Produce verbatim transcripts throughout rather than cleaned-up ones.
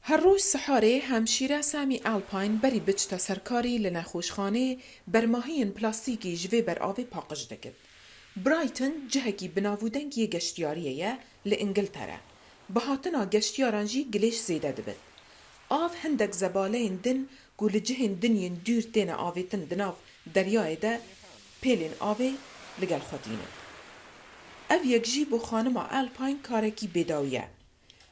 Her roj siharê hemşîre Sammy Alpine berî biçte ser karî li nexweşxanê bermahiyên plastîkî ji vê beravê paqij dikir. Brighton cihekî binavûdeng yê geştiyariyê ye li Îngiltere. Bi hatina geştiyaran jî gilêş zêde dibe. Av hindek zebaleyên din ku li cihên din yên dûr têne avêtin di nav deryayê de pêlên avê li gel xwe tînin. Ev yek jî bo xanima Alpine karekî bêdawî ye.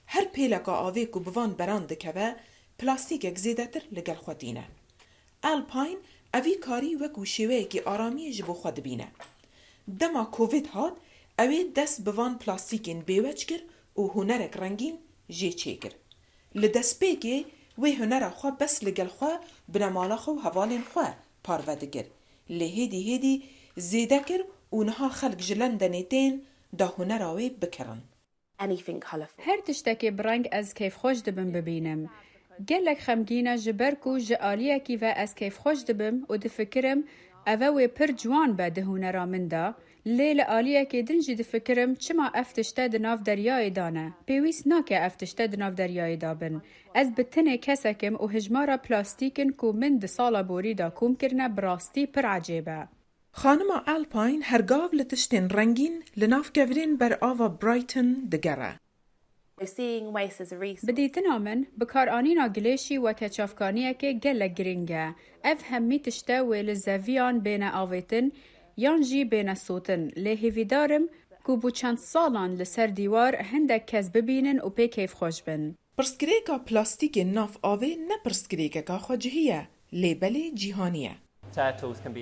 Her pêleka avê ku bi van beran dikeve, plastîkek zêdetir li gel xwe tîne. Alpine evî karî wekû şêweyekî aramiyê ji bo xwe dibîne. Dema Covid hat, ew ê dest bi van plastîkên bêweç kir û hunerek rengîn jê çêkir. Li destpêkê wê hunera xwe bes li gel xwe, binemala xwe û hevalên xwe parve dikir. Lê hêdî hêdî zêde kir û niha xelk ji Lendenê tên da hunera wê bikirin. Her tiştekê bi reng ez keyfxweş dibim bibînim. Gelek xemgîn e ji ber ku ji aliyekî ve ez keyfxweş dibim û difikirim eve wê pir ciwan be di hunera min de, lê li aliyekê din jî difikirim çima ev tişte di nav deryayê de ne. Pêwîst nake ev tişte di nav deryayê de bin. Ez bi tenê kesek im û hijmara plastîkên ku min di sala borî de kom kirine bi rastî pir ecêb e. Xanima Alpine her gav li tiştên rengîn li nav kevirên berava Brighton digere. Bi dîtina min, bikaranîna gilêşî weke çavkaniyekê gelek girîng e. Ev hemî tişte wê li zeviyan bêne avêtin yan jî bêne sotin, lê hêvîdar im ku bo çend salan li ser dîwar hindek kes bibînin û pê keyfxweş bin. Pirsgirêka plastîkên nav avê ne pirsgirêkeka xwecihî ye, lê belê cîhanî ye.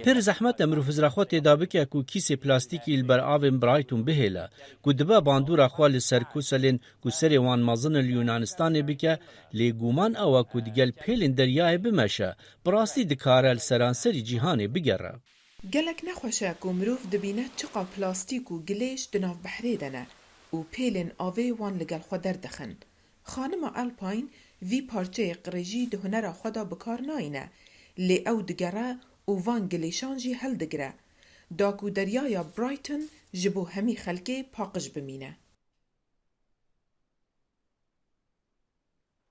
Pir zehmet e mirov hizra xwe têda bike ku kîsê plastîkî li ber avên Brighton bihêle, ku dibe bandora xwe li ser koselên ku serê wan mezin in li Yunanistanê bike, lê guman ew e ku digel pêlên deryayê bimeşe, bi rastî dikare li seranserî cîhanê bigere. Gelek nexweş e ku mirov dibîne çiqa plastîk û gilêş di nav behrê de ne û pêlên avê wan li gel xwe derdixin. Xanima Alpine vî parçeyê qirêjî di hunera xwe de bi kar nayîne, lê ew digere û van gilêşan jî hildigire, da ku deryaya Brighton ji bo hemî xelkê paqij bimîne.